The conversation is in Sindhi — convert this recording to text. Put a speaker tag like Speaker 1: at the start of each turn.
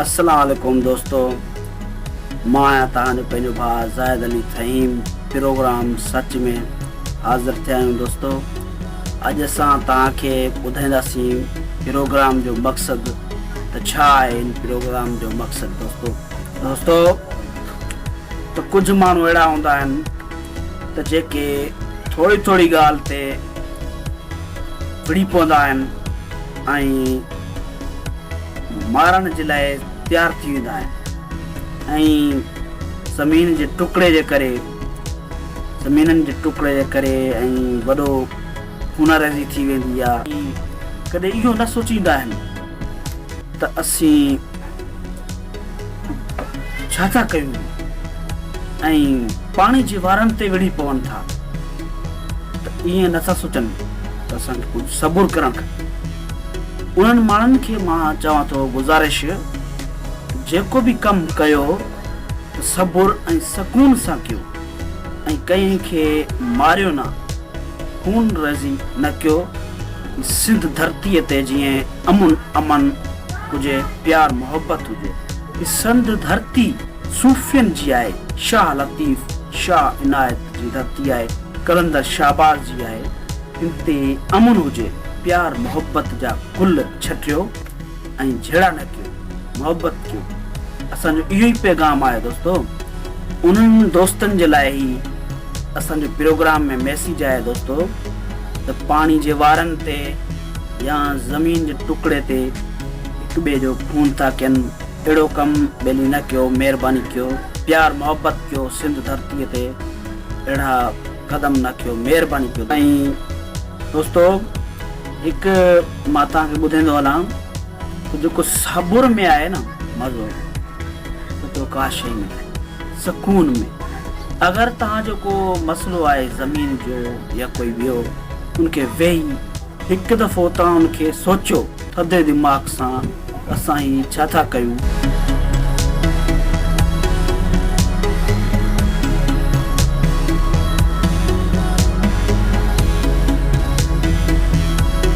Speaker 1: السلام عليڪم دوستو مان آهيان توهان جو پنهنجو ڀاء زاهد علي فهيم پروگرام سچ ۾ حاضر ٿيا آهيون دوستو اڄ اسان توهان کي ٻڌائينداسين پروگرام جو مقصد ته ڇا آهي ان پروگرام جو مقصد دوستو دوستو ته ڪجهه ماڻهو اهڙا هوندا آهن ته جيڪي ٿوري ٿوري ڳالهه تي وڙهي پوندا آهن ۽ مارڻ جي لاء تيار ٿي ويندا آهن ۽ زمين جي ٽڪڙي جي ڪري زمينن جي ٽڪڙي جي ڪري ۽ وڏو خونريزي ٿي ويندي آهي. ڪڏهن اهو نه سوچيندا آهن ته اسين ڇا ٿا ڪيون ۽ پاڻي جي وارن تي وڙهي پون ٿا ته ائين نه ٿا سوچن ته اسان کي ڪجهه صبر ڪرڻ کپي. انهن ماڻهن کي مان چوان ٿو گذارش ته جيڪو به ڪم ڪيو ته صبر ۽ سڪون سان ڪيو ۽ ڪنهن کي ماريو نه، خون ريزي نه ڪيو، سنڌ ڌرتيء تي جيئن امن امان هجي، پيار محبت هجي. هي سنڌ ڌرتي صوفين جي آهي، شاهه لطيف، شاهه عنايت جي ڌرتي آهي، قلندر شهباز جي آهي، هن تي امن هجي، پيار محبت جا گل ڇٽيو ۽ جهيڙا نه ڪيو، محبت ڪيو. اسان جو اهو ئي پيغام آهي دوستو. انهن دوستن جي لاء هي اسان جو پروگرام ۾ ميسيج آهي دوستو ته پاڻي جي وارن تي يا زمين جي ٽڪڙي تي هڪ ٻئي جو خون ٿا ڪين اهڙو ڪم ٻيلي نه ڪيو مهرباني ڪيو پيار محبت ڪيو سنڌ ڌرتي تي اهڙا قدم نه ڪيو مهرباني ڪيو ۽ دوستو هڪ مان توهان کي ٻڌائيندو هلان ته جيڪو صبر ۾ آهي نه مزو ايترو ڪا شيء ۾ ناهي سڪون ۾ اگر توهان جو ڪو مسئلو آهي زمين جو يا ڪوئي ٻيو ان کي ويهي هڪ دفعو توهان ان کي سوچيو ٿڌي دماغ سان ته اسان هي ڇا ٿا ڪيون.